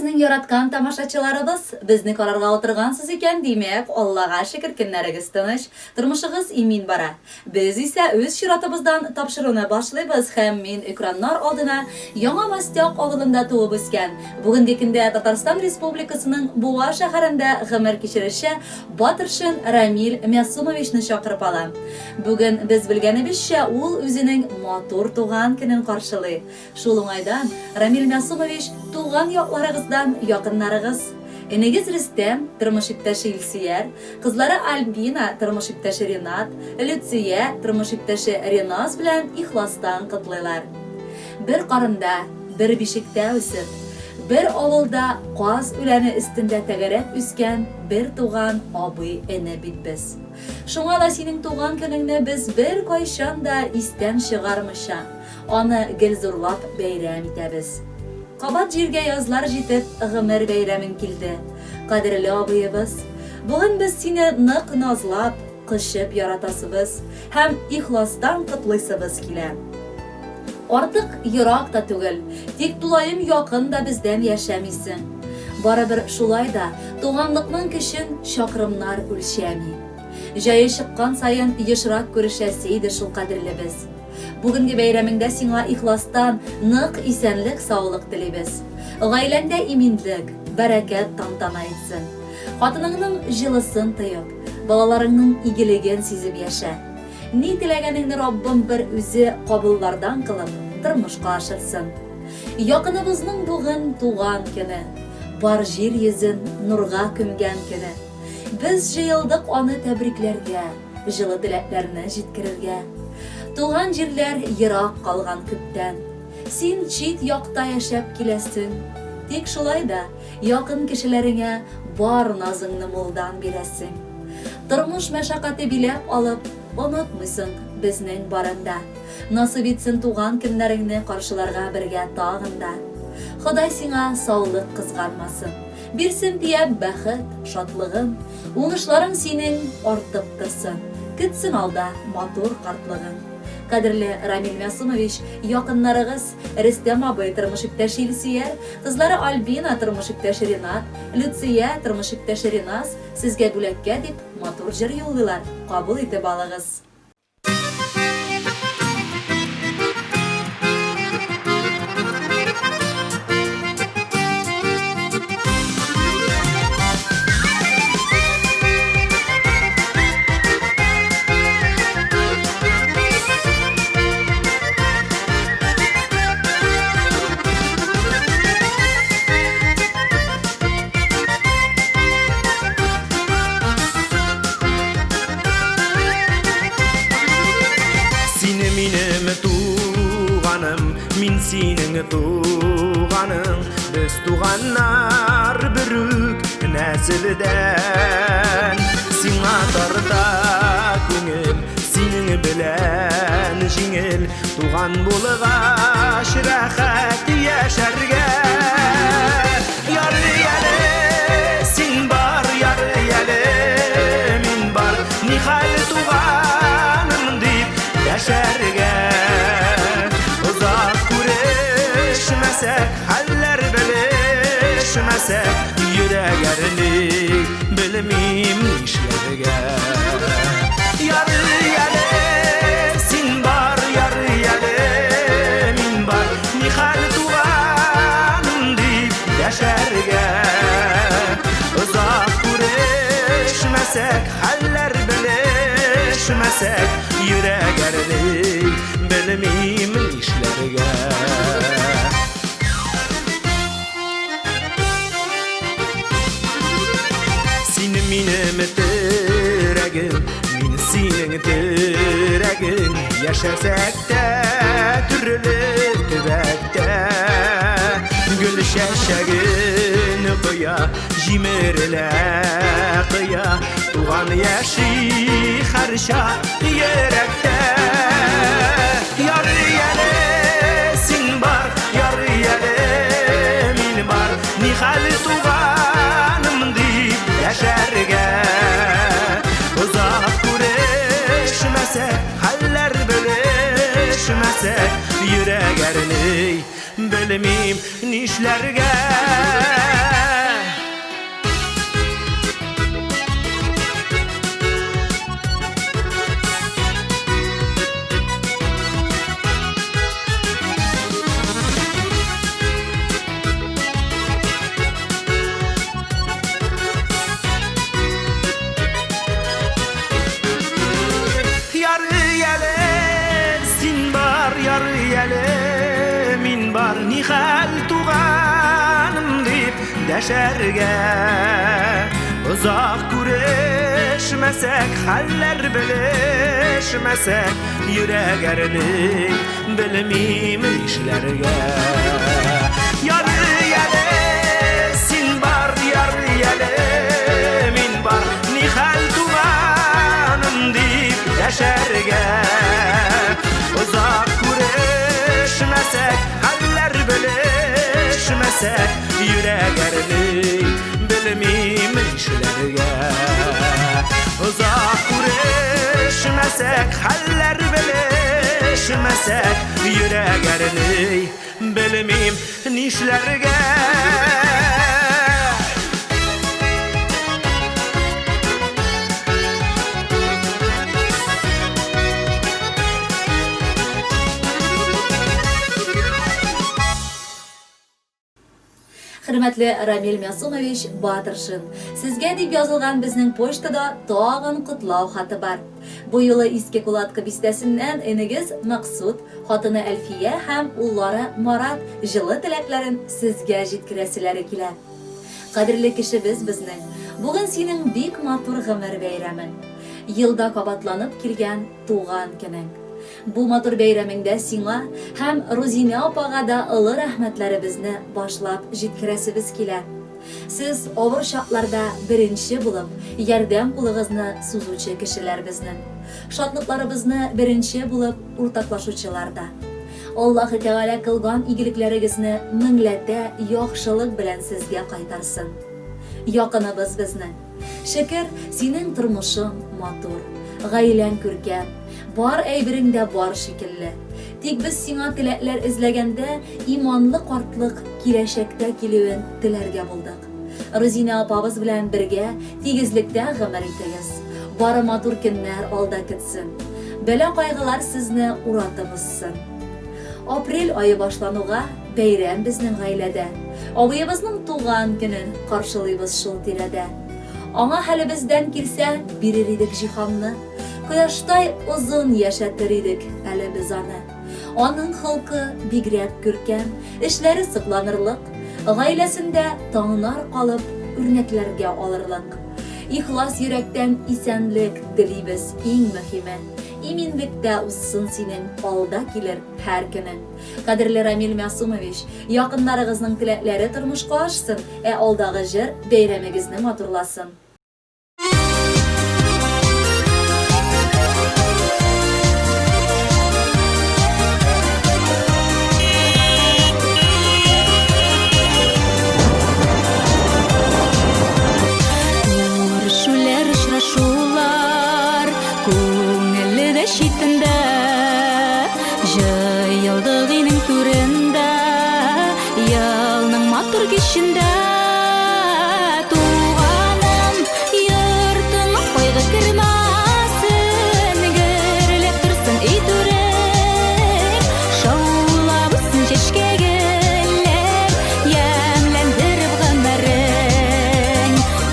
безнең яраткан тамашачыларыбыз! Безне карарга утыргансыз икән, димәк, Аллага шөкер, көннәрегез тыныч, тормышыгыз имин бара. Без исә үз чиратыбыздан тапшыруны башлыйбыз һәм мин экраннар алдына Яңа Мостяк авылында туып үскән, бүгенге көндә Татарстан Республикасының Буа шәһәрендә гомер кичерүче Батыршин Рамил Мәсумовичны чакырып алам. Бүген, без белгәнебезчә, ул үзенең матур туган көнен каршылый. Шул уңайдан, Рамил Мәсумович, туган якларыгыздан якыннарыгыз, энегез Рөстәм, тормыш иптәше Илсөяр, кызлары Альбина, тормыш иптәше Ренат, Люция, тормыш иптәше Реназ белән ихластан котлыйлар. Бер карында, бер бишектә үсеп, бер авылда каз үләне өстендә тәгәрәп үскән бертуган абый-эне бит без. Шуңа да синең туган көнеңне без беркайчан да истән чыгармыйча, Аны гел зурлап бәйрәм итәбез. Кабат җиргә язлар җитеп, гомер бәйрәмең килде, кадерле абыебыз. Бүген без сине нык назлап, кочып яратасыбыз һәм ихластан котлыйсыбыз килә. Артык ерак та түгел, тик тулаем якын да бездән яшәмисең. Барыбер шулай да туганлыкның көчен чакрымнар үлчәми. Җае чыккан саен ешрак күрешәсе иде шул кадерлебез. Бүгенге бәйрәмеңдә сиңа ихластан нык исәнлек-саулык телибез. Гаиләңдә иминлек, бәрәкәт тантана итсен. Хатыныңның җылысын тоеп, балаларыңның игелеген сизеп яшә. Ни теләгәнеңне Раббым бер үзе кабуллардан кылып, тормышка ашырсын. Якыныбызның бүген туган көне, бар җир йөзен нурга күмгән көне. Без җыелдык аны тәбрикләргә. Җылы теләкләрне җиткерергә. Туган җирләр ерак калган күптән. Син чит якта яшәп киләсең. Тик шулай да якын кешеләреңә бар назыңны мулдан бирәсең. Тормыш мәшәкате биләп алып, онытмыйсың безнең барын да. Насыйп итсен туган көннәреңне каршыларга бергә тагын да. Ходай сиңа саулык кызганмасын. Бирсен диеп бәхет, шатлыгын. Уңышларың синең артып торсын, Көтсен алда матур картлыгың. Кадерле Рамил Мәсумович, якыннарыгыз, Рөстәм абый, тормыш иптәше Илсөяр, кызлары Альбина, тормыш иптәше Ренат, Люция, тормыш иптәше Реназ, сезгә бүләккә дип матур җыр юллыйлар, кабул итеп алыгыз. Сине минем туганым, мин синең туганың. Без туганнар берүк нәселдән. Сиңа тарта күңел, синең белән җиңел. Туган булгач рәхәт яшәргә. Ярый әле син бар, ярый әле мин бар. Нихәл туганым дип яшәргә. Озак күрешмәсәк, хәлләр белешмәсәк, йөрәк әрни, белмим нишләргә. Ярый әле син бар, ярый әле мин бар. Нихәл туганым дип яшәргә. Озак күрешмәсәк, хәлләр белешмәсәк, йөрәк әрни, белмим нишләргә. Син минем терәгем, мин синең терәгең. Яшәсәк тә төрле төбәктә, гөл чәчәген коя, җимерелә кыя, туган яши һәрчак йөрәктә. Ярый әле син бар, ярый әле мин бар, нихәл туганым дип яшәргә. Озак күрешмәсәк, хәлләр белешмәсәк, йөрәк әрни, белмим нишләргә. дәшәргә. Озак күрешмәсәк, хәлләр белешмәсәк, йөрәк әрни, белмим нишләргә. Ярый әле син бар, ярый әле мин бар, нихәл туганым дип дәшәргә. Озак күрешмәсәк, хәлләр белешмәсәк, йөрәк әрни, белмим нишләргә. Озак күрешмәсәк, хәлләр белешмәсәк, йөрәк әрни, белмим нишләргә. Хөрмәтле Рамил Мәсумович Батыршин, сезгә дип язылган безнең почтада тагын котлау хаты бар. Бу юлы Иске Кулаткы бистәсеннән энегез Максут, хатыны Әлфия һәм уллары Марат җылы теләкләрен сезгә җиткерәселәре килә. Кадерле кешебез безнең, бүген синең бик матур гомер бәйрәмең. Елда кабатланып килгән туган көнең. Бу матур бәйрәмеңдә сиңа һәм Рузинә апага да олы рәхмәтләребезне башлап җиткерәсебез килә. Сез авыр чакларда беренче булып ярдәм кулыгызны сузучы кешеләр безнең. Шатлыкларыбызны беренче булып уртаклашучылар да. Аллаһы Тәгалә кылган игелекләрегезне меңләтә яхшылык белән сезгә кайтарсын. Якыныбыз безнең. Шөкер, синең тормышың матур, гаиләң күркәм, бар әйберең дә бар шикелле. Тик без сиңа теләкләр эзләгәндә, иманлы картлык киләчәктә килүен теләргә булдык. Рузинә апабыз белән бергә тигезлектә гомер итегез. Бары матур көннәр алда көтсен. Бәла-кайгылар сезне уратып узсын. Апрель ае башлануга бәйрәм безнең гаиләдә. Абыебызның туган көнен каршылыйбыз шул тирәдә. Аңа хәлебездән килсә, бирер идек җиһанны. Кояштай озын яшәтер идек әле без аны. Аның холкы бигрәк күркәм, эшләре сокланырлык, гаиләсендә таңнар калып, үрнәкләргә алырлык. Ихлас йөрәктән исәнлек телибез, иң мөһиме, иминлектә узсын синең алда килер һәр көнең. Кадерле Рамил Мәгъсумович, якыннарыгызның теләкләре тормышка ашсын, ә алдагы җыр бәйрәмегезне матурласын. Күрешүләр, очрашулар күңелле дә читендә. Җыелдык өйнең түрендә, елның матур кичендә. Туганым, йортыңа кайгы кермәсен, гөрләп торсын өй түрең. Шаулап үссен чәчкә гөлләр, ямьләндереп гомерең.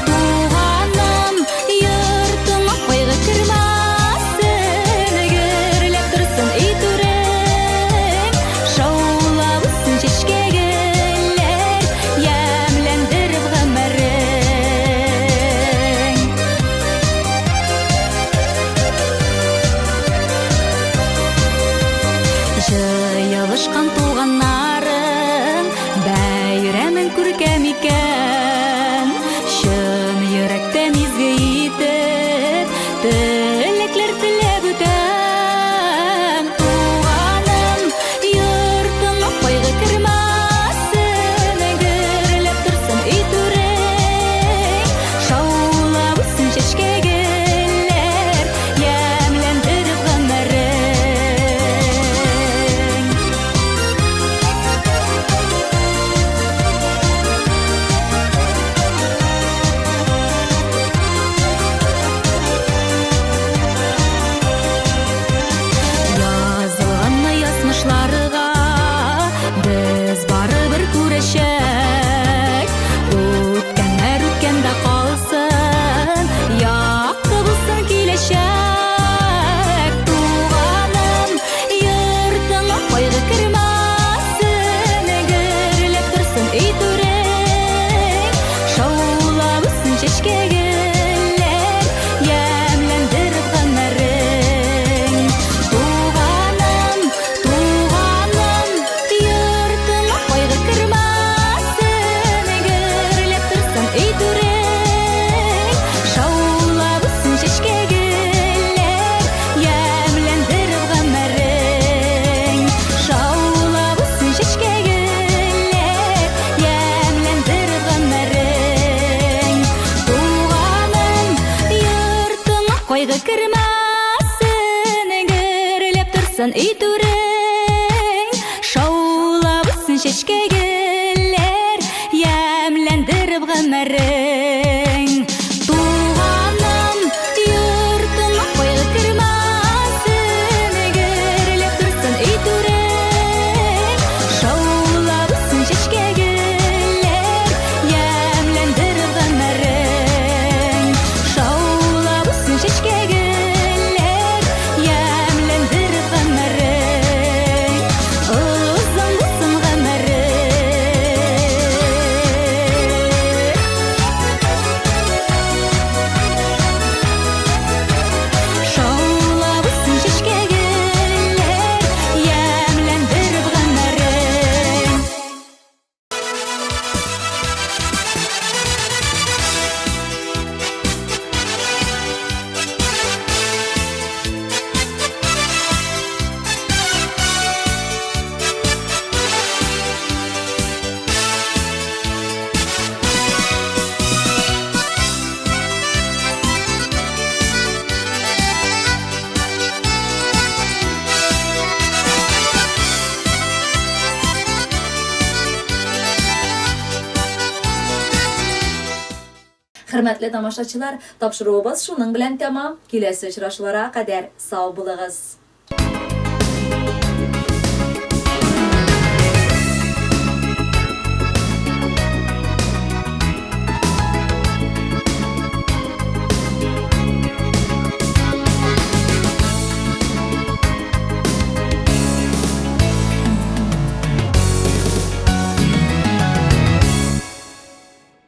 Туганым, йортыңа кайгы кермәсен, гөрләп торсын өй түрең. Шаулап үссен чәчкә гөлләр, ямьләндереп торсын өй түрең. Шаулап үссен чәчкә гөлләр, ямьләндереп гомерең. Туганым, йортыңа кайгы кермәсен, гөрләп торсын өй түрең. Шаулап үссен чәчкә гөлләр, ямьләндереп гомерең. Шаулап үссен чәчкә гөлләр, ямьләндереп гомерең. Озын булсын гомерең. Шаулап үссен чәчкә гөлләр, ямьләндереп гомерең. Хөрмәтле тамашачылар, тапшыруыбыз шуның белән тәмам. Киләсе очрашуларга кадәр сау булыгыз.